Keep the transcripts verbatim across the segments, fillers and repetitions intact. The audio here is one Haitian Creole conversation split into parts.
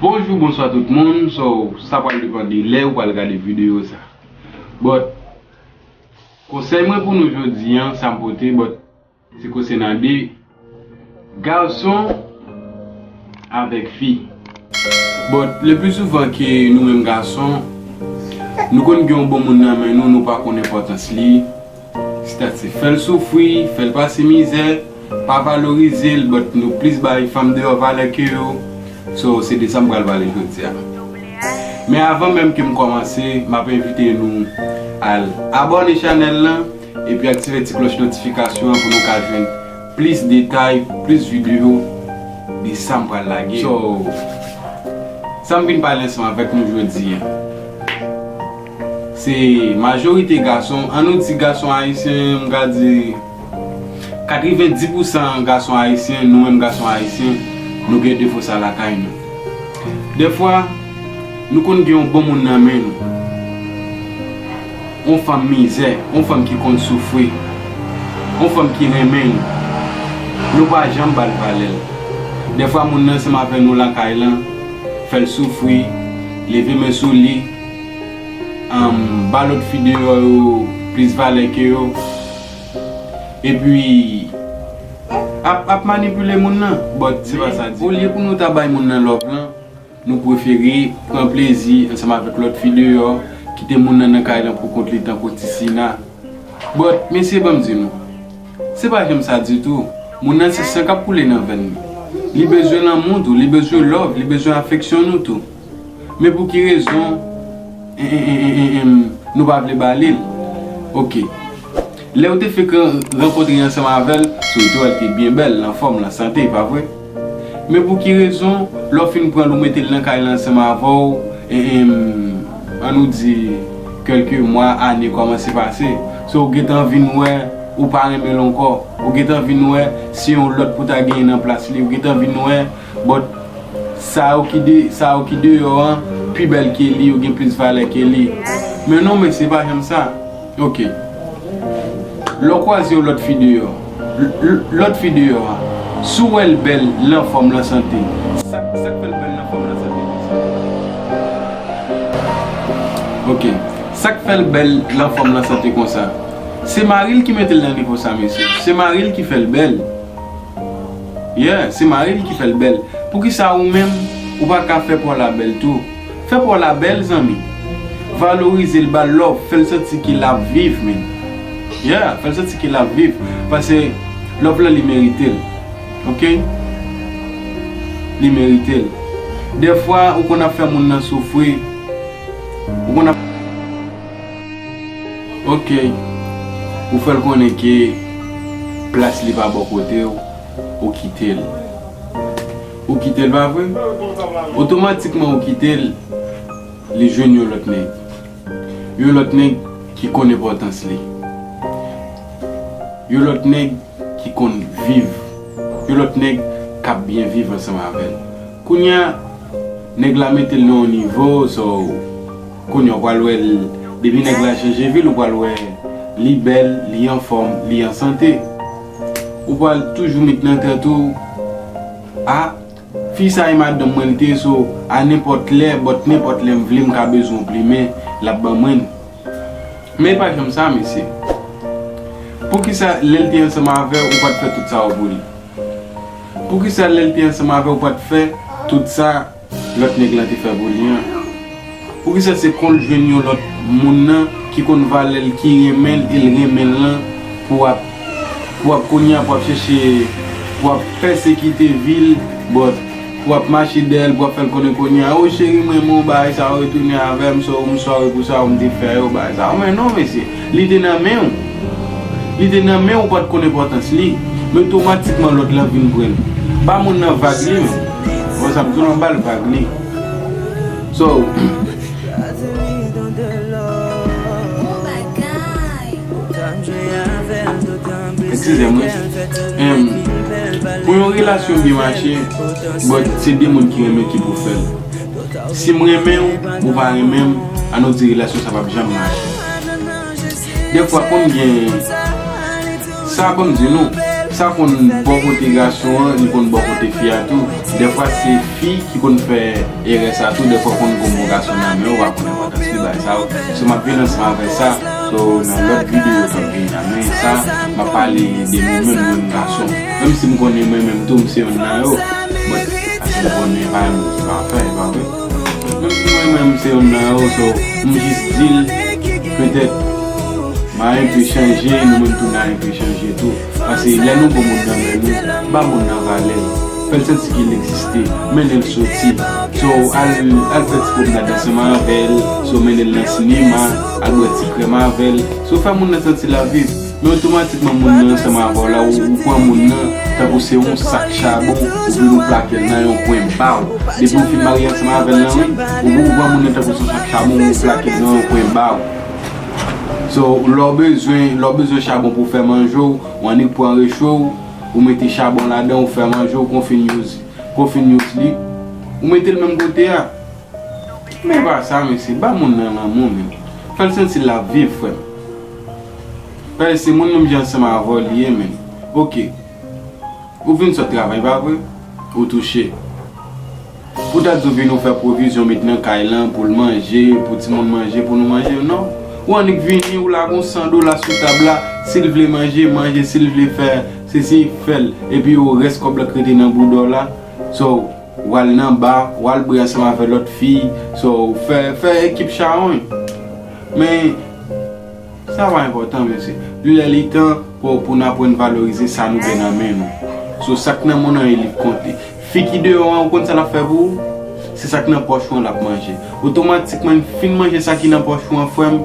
Bonjou, bonswa tout moun. So, sa pral depann de lè ou pral gade videyo sa. But, konsèy mwen pou nou jodi an, sa m pote, but, se konsènan de gason avèk fi. But, le pli souvan ke nou menm gason, nou konn gen yon bon moun nan men nou, nou pa konn enpòtans li. Sitati fè l soufri, fè l pase mizè, pa valorize l, but nou plis bay fanm deyò valè ke yo. So, se de sa m pral pale jodi a. Men avan menm ke m kòmanse, m ap envite nou al abòne chanèl lan, epi aktive ti klòch notifikasyon an pou nou ka jwenn plis detay, plis videyo de sa m pral lage. So, sa m vin pale ansanm avèk nou jodi an. Se majorite gason, an nou di gason ayisyen, m ka di katrevendis pousan gason ayisyen, nou menm gason ayisyen, nou gen defo sa lakay nou. Dèfwa, nou konn gen yon bon moun nan men nou. Yon fanm mizè, yon fanm ki konn soufri, yon fanm ki renmen nou. Nou pa janm ba l valè l. Dèfwa moun nan ansanm avè nou lakay lan, fè l soufri, leve men sou li, um, ba lòt fi deyò yo plis valè ke yo. Epi, ap, ap manipile moun nan, but se pa sa di. Olye pou nou ta bay moun nan love lan, nou prefere pran plezi ansanm avèk lòt fi deyò, kite moun nan nan kay lan pou kont li tankou ti Sina. But, mesye, ban m di nou, se pa janm sa ditou. Moun nan se san k ap koule nan venn li. Li bezwen lanmou tou, li bezwen love, li bezwen afeksyon nou tou. Men pou ki rezon, en, en, en, en, en, en, nou pa vle ba li l? Oke. Lè w te fenk ran-, rankontre ansanm avè l, sou tou, l te byen bèl, l anfòm, l an sante, pa vre? Men pou ki rezon, lè w fin pran l, ou mete l nan kay la ansanm avè w, e, e, an nou di, kèlke mwa, ane kòmanse pase. So, ou gentan vin wè, ou pa renmen l ankò. Ou gentan vin wè, se yon lòt pou ta genyen nan plas li. Ou gentan vin wè, but sa yo ki de, sa yo ki deyò an, pi bèl ke li, yo gen plis valè ke li. Men non, mesye, pa janm sa. Oke. Lè w kwaze yon lòt fi deyò, l-, l-, lòt fi deyò a, si w wè l bèl, l anfòm, l an sante, sa, sa k fè l bèl, l anfòm, l an sante konsa? Oke. Sa k fè l bèl, l anfòm, l an sante konsa? Se mari l ki mete l nan nivo sa, mesye. Se mari l ki fè l bèl. Yeah, se mari l ki fè l bèl. Poukisa ou menm, ou pa ka fè pa w la bèl tou? Fè pa w la bèl, zanmi. Valorize l, ba l love, fè l santi ke l ap viv, men. Yeah, fè l santi ke l ap viv. Paske love lan, li merite l. Oke? Li merite l. Dèfwa, ou konn ap fè moun nan soufri. Ou konn ap Oke. Ou fè l konnen ke plas li pa bò kote w, ou kite l. Ou kite l, pa vre? Otomatikman ou kite l, li jwenn yon lòt nèg. Yon lòt nèg ki konn enpòtans li. Yon lòt nèg ki konn viv. Yon lòt nèg k ap byen viv ansanm avè l. Kounye a, nèg la mete l nan yon nivo, so, kounye a, ou pral wè l, depi nèg la chanje vi l, ou pral wè li bèl, li anfòm, li an sante. Ou pral toujou met nan tèt ou, a, fi sa e madanm mwen li te ye, so, a nenpòt lè, but nenpòt lè m vle, m ka bezwen yon plimen, l ap ban mwen l. Men e pa janm sa, mesye. Poukisa lè l te ansanm avè w, ou pa t fè tout sa yo pou li? Poukisa lè l te ansanm avè w, ou pa t fè tout sa lòt nèg lan te fè pou li an? Poukisa se kon l jwenn yon lòt moun nan ki konn valè l, ki renmen l, e l renmen l lan, pou w ap, pou w ap kounye a, pou w ap chèche, pou w ap pèsekite vi l, but w ap mache dèyè l, w ap fè l konnen kounye a, "O cheri, m renmen w, bagay sa yo, retounen avè m, so, m sòri pou sa yo m te fè yo, bagay sa yo." Men non, mesye, li te nan men w. Li te nan men w, ou pa t konn enpòtans li. Men otomatikman, lòt la vin pran l. Ba moun nan vag li, men. Bon, sa m di w, ba l vag li. So, Eskize m, wi. Em, pou yon relasyon byen mache, but se de moun ki renmen ki pou fè l. Si m renmen w, ou pa renmen m, an nou di relasyon sa p ap janm mache. Dèfwa konn gen, sa ban m di nou, Sa konn bò kote gason an, li konn bò kote fi a tou. Dèfwa se fi ki konn fè erè sa tou, dèfwa konn gon bon gason nan men w, w pa konn enpòtans li bagay sa yo. So m ap vin ansanm avè sa, so nan lòt videyo k ap vini la. Men sa, m ap pale de nou menm, menm gason. Menm si m konnen mwen menm tou, m se yonn nan yo, but paske m konnen pa yon moun ki pafè, pa vre? Menm si mwen menm m se yonn nan yo, so m jis di l, petèt, m a enpe chanje, nou menm tou n a enpe chanje tou. Paske lè nou gon moun nan men nou, ba moun nan valè l. Fè l santi ke l egziste, mennen l soti. So, al, al fè ti pwomnad ansanm avè l, so, mennen l nan sinema, al bwè ti krèm avè l. So, fè moun nan santi l ap viv. Men otomatikman moun nan ansanm avè w la, ou, ou pran moun nan tankou se yon sak chabon, ou vin ou plake l nan yon kwen ba w. Depi w fin marye ansanm avè l lan, wi, ou, ou pran moun nan tankou se yon sak chabon, ou plake l nan yon kwen ba w. So, lè w bezwen, lè w bezwen chabon pou w fè manje w, ou annik pran recho w, ou mete chabon ladan, ou fè manje w, kon w fin use, kon w fin use li, ou mete l menm kote a. Men pa sa, mesye, ba moun nan lanmou, men. Fè l santi l ap viv, frè m. Paske se moun menm jan ansanm avè w li ye, men. Oke. Ou vin sot travay, pa vre? Ou touche. Pou ta di w vin ou fè pwovizyon met nan kay lan, pou l manje, pou timoun manje, pou nou manje, non. Ou annik vini, ou lage yon san dola sou tab la, si l vle manje, manje, si l vle fè sesi, fè l. Epi ou rès kòb la k rete nan bouda w la. So, w al nan ba, w al bwè ansanm avè lòt fi, so, fè, fè ekip chawony. Men, sa pa enpòtan, mesye. Li lè li tan pou, pou n aprann valorize sa nou gen nan men nou. So, sa k nan men w lan, e li k konte. Fi ki deyò an, ou konn sa l ap fè pou ou? Se sa k nan pòch ou an l ap manje. Otomatikman, l fin manje sa ki nan pòch ou an, frè m,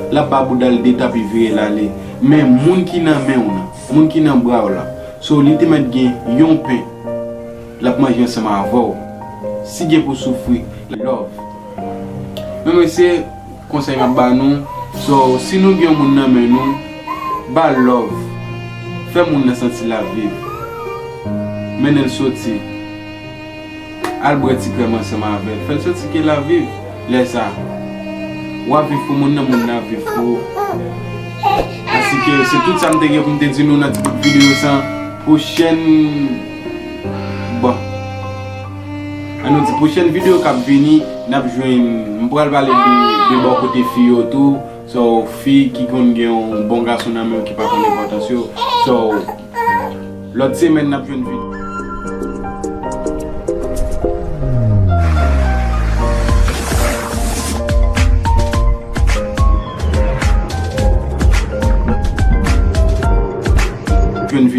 l ap ba bouda l de tap, li vire l ale. Men moun ki nan men w lan, moun ki nan bra w la, so, li te mèt gen yon pen, l ap manje ansanm avè w. Si gen pou soufri, love. Men mesye, konsèy m ap ba nou, so, si nou gen yon moun nan men nou, ba l love. Fè moun nan santi l ap viv. Mennen l soti. Al bwè ti krèm ansanm avè l. Fè l santi ke l ap viv. Lè sa, w ap viv pou moun nan, moun nan ap viv pou ou. Asike, se tout sa m te gen pou m te di nou nan ti bout videyo sa. Pwochèn, bon, ann nou di pwochèn videyo k ap vini, n ap jwenn, m pral pale de, de bò kote fi yo tou. So, fi ki konn gen yon bon gason nan men yo ki pa konn enpòtans yo. So, lòt semèn n ap jwenn videyo. Jwenn videyo.